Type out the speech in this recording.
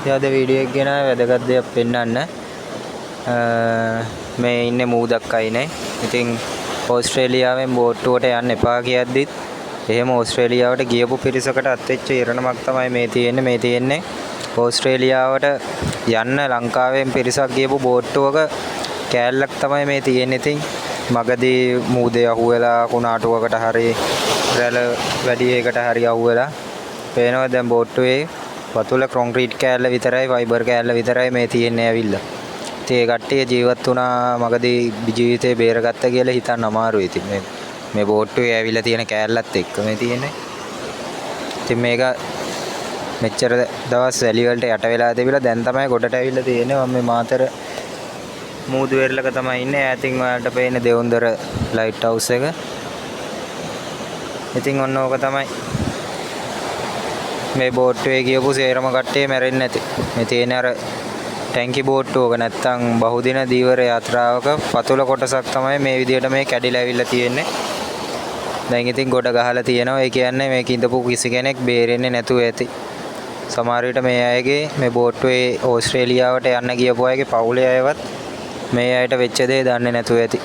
ඉතින් අද වීඩියෝ එක ගෙනාවේ වැදගත් දෙයක් පෙන්වන්න. මේ ඉන්නේ මූදක් අයිනේ. ඉතින් ඕස්ට්‍රේලියාවෙන් බෝට්ටුවට යන්න එපා කියද්දිත් එහෙම ඕස්ට්‍රේලියාවට ගියපු පිරිසකට අත්වෙච්ච ඉරණමක් තමයි මේ තියෙන්නේ. මේ තියෙන්නේ ඕස්ට්‍රේලියාවට යන්න ලංකාවෙන් පිරිසක් ගියපු බෝට්ටුවක කෑල්ලක් තමයි මේ තියෙන්නේ. ඉතින් මගදී මූදේ අහුවෙලා කුණාටුවකට හරි රැළ වැඩි එකකට හරි අහුවෙලා පේනවා. දැන් බෝට්ටුවේ වතුල කොන්ක්‍රීට් කෑල්ල විතරයි, ෆයිබර් කෑල්ල විතරයි මේ තියෙන්නේ ඇවිල්ලා. ඉතින් ඒ කට්ටිය ජීවත් වුණා, මගදී ජීවිතේ බේරගත්ත කියලා හිතන්න අමාරුයි. ඉතින් මේ මේ බෝට්ටුවේ ඇවිල්ලා තියෙන කෑල්ලත් එක්ක මේ තියෙන්නේ. ඉතින් මේක මෙච්චර දවස් වැලි වලට යට වෙලා තිබිලා දැන් තමයි ගොඩට ඇවිල්ලා තියෙන්නේ. මම මේ මාතර මූදු වෙරළක තමයි ඉන්නේ. ඈතින් ඔයාලට පේන දෙවුන්දර ලයිට් හවුස් එක. ඉතින් ඔන්න ඕක තමයි. මේ බෝට්ටුවේ ගියපු සේරම කට්ටිය මැරෙන්නේ නැති. මේ තියෙන අර ටැංකි බෝට්ටුවක නැත්තම් බහුදින දීවර යාත්‍රාවක පතුල කොටසක් තමයි මේ විදියට මේ කැඩිලා ඇවිල්ලා තියෙන්නේ. දැන් ඉතින් ගොඩ ගහලා තියෙනවා. ඒ කියන්නේ මේක ඉඳපු කිසි කෙනෙක් බේරෙන්නේ නැතුව ඇති. සමහර විට මේ අයගේ, මේ බෝට්ටුවේ ඕස්ට්‍රේලියාවට යන්න ගියපු අයගේ පවුලේ අයවත් මේ අයට වෙච්ච දේ දන්නේ නැතුව ඇති.